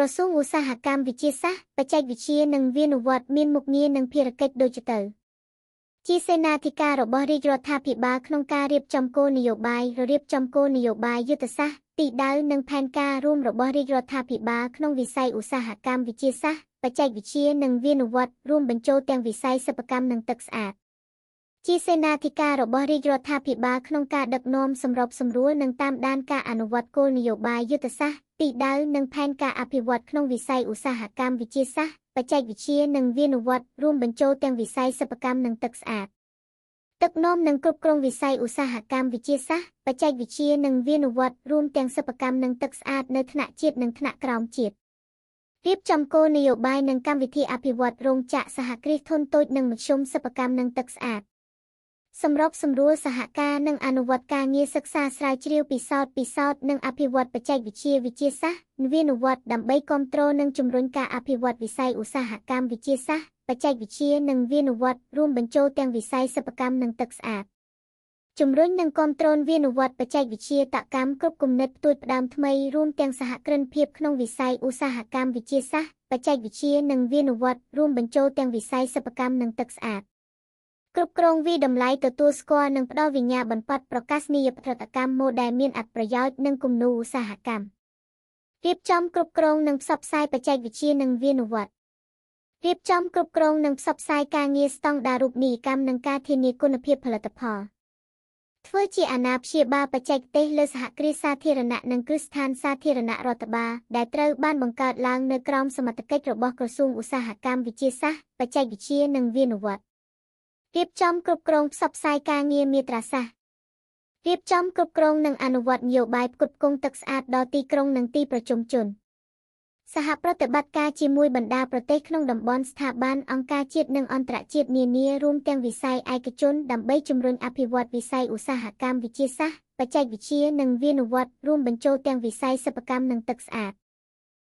ក្រសួងឧស្សាហកម្មវិទ្យាសាស្ត្របច្ចេកវិទ្យានិងវានុវត្តន៍មានមុខងារនិងភារកិច្ចដូចតទៅជាសេនាធិការរបស់រាជរដ្ឋាភិបាលក្នុងការរៀបចំគោលនយោបាយរៀបចំគោលនយោបាយយុទ្ធសាស្ត្រទិសដៅនិងផែនការរួមរបស់រាជរដ្ឋាភិបាលក្នុងវិស័យឧស្សាហកម្មវិទ្យាសាស្ត្របច្ចេកវិទ្យានិងវានុវត្តន៍រួមបញ្ចូលទាំងវិស័យសិប្បកម្មនិងទឹកស្អាតជាសេនាធិការរបស់រាជរដ្ឋាភិបាលក្នុងការដឹកនាំសម្របសម្រួលនិងតាមដានការអនុវត្តគោលនយោបាយយុទ្ធសាស្ត្រទិសដៅនិងផែនការអភិវឌ្ឍក្នុងវិស័យឧស្សាហកម្មវិទ្យាសាស្ត្របច្ចេកវិទ្យានិងវានុវត្តន៍រួមបញ្ចូលទាំងវិស័យសិប្បកម្មនិងទឹកស្អាតដឹកនាំនិងគ្រប់គ្រងវិស័យឧស្សាហកម្មវិទ្យាសាស្ត្របច្ចេកវិទ្យានិងវានុវត្តន៍រួមទាំងសិប្បកម្មនិងទឹកស្អាតនៅថ្នាក់ជាតិនិងថ្នាក់ក្រោមជាតិរៀបចំគោលនយោបាយនិងកម្មវិធីអភិវឌ្ឍរោងចក្រសហគ្រាសធុនតូចនិងមធ្យមសិប្បកម្មនិងទឹកស្អាតសម្របសម្រួលសហការនិងអនុវត្តការងារសិក្សាស្រាវជ្រាវពិសោធន៍និងអភិវឌ្ឍបច្ចេកវិទ្យាវិទ្យាសាស្ត្រវានុវត្តន៍ដើម្បីគាំទ្រនិងជំរុញការអភិវឌ្ឍវិស័យឧស្សាហកម្មវិទ្យាសាស្ត្របច្ចេកវិទ្យានិងវានុវត្តន៍រួមបញ្ចូលទាំងវិស័យសិប្បកម្មនិងទឹកស្អាតជំរុញនិងគាំទ្រវានុវត្តន៍បច្ចេកវិទ្យាតកម្មគ្រប់គំនិតផ្ទួយផ្ដើមថ្មីរួមទាំងសហគ្រិនភាពក្នុងវិស័យឧស្សាហកម្មវិទ្យាសាស្ត្របច្ចេកវិទ្យានិងវានុវត្តន៍រួមបញ្ចូលទាំងវិស័យសិប្បកម្មនិងទឹកស្អាតគ្រប់គ្រងវិតម្លៃទទួលស្គាល់និងផ្ដល់វិញ្ញាបនបត្រប្រកាសនីយផលិតកម្មម៉ូដែលមានអត្ថប្រយោជន៍និងគំនូរឧស្សាហកម្មរៀបចំគ្រប់គ្រងនិងផ្សព្វផ្សាយបច្ចេកវិទ្យានិងវានុវត្តន៍រៀបចំគ្រប់គ្រងនិងផ្សព្វផ្សាយការងារស្តង់ដាររូបនីយកម្មនិងការធានាគុណភាពផលិតផលធ្វើជាអាណាព្យាបាលបច្ចេកទេសលើសហគ្រាសសាធារណៈនិងគ្រឹះស្ថានសាធារណៈរដ្ឋបាលដែលត្រូវបានបង្កើតឡើងនៅក្រោមសមត្ថកិច្ចរបស់ក្រសួងឧស្សាហកម្មវិទ្យាសាស្ត្របច្ចេកវិទ្យានិងវានុវត្តន៍រៀបចំគ្រប់គ្រងផ្សព្វផ្សាយការងារមាត្រាសាស្ត្ររៀបចំគ្រប់គ្រងនិងអនុវត្តនយោបាយផ្គត់ផ្គង់ទឹកស្អាតដល់ទីក្រុងនិងទីប្រជុំជនសហប្រតិបត្តិការជាមួយបណ្ដាប្រទេសក្នុងតំបន់ស្ថាប័នអង្គការជាតិនិងអន្តរជាតិនានារួមទាំងវិស័យឯកជនដើម្បីជំរុញអភិវឌ្ឍវិស័យឧស្សាហកម្មវិទ្យាសាស្ត្របច្ចេកវិទ្យានិងវានុវត្តន៍រួមបញ្ចូលទាំងវិស័យសិប្បកម្មនិងទឹកស្អាត។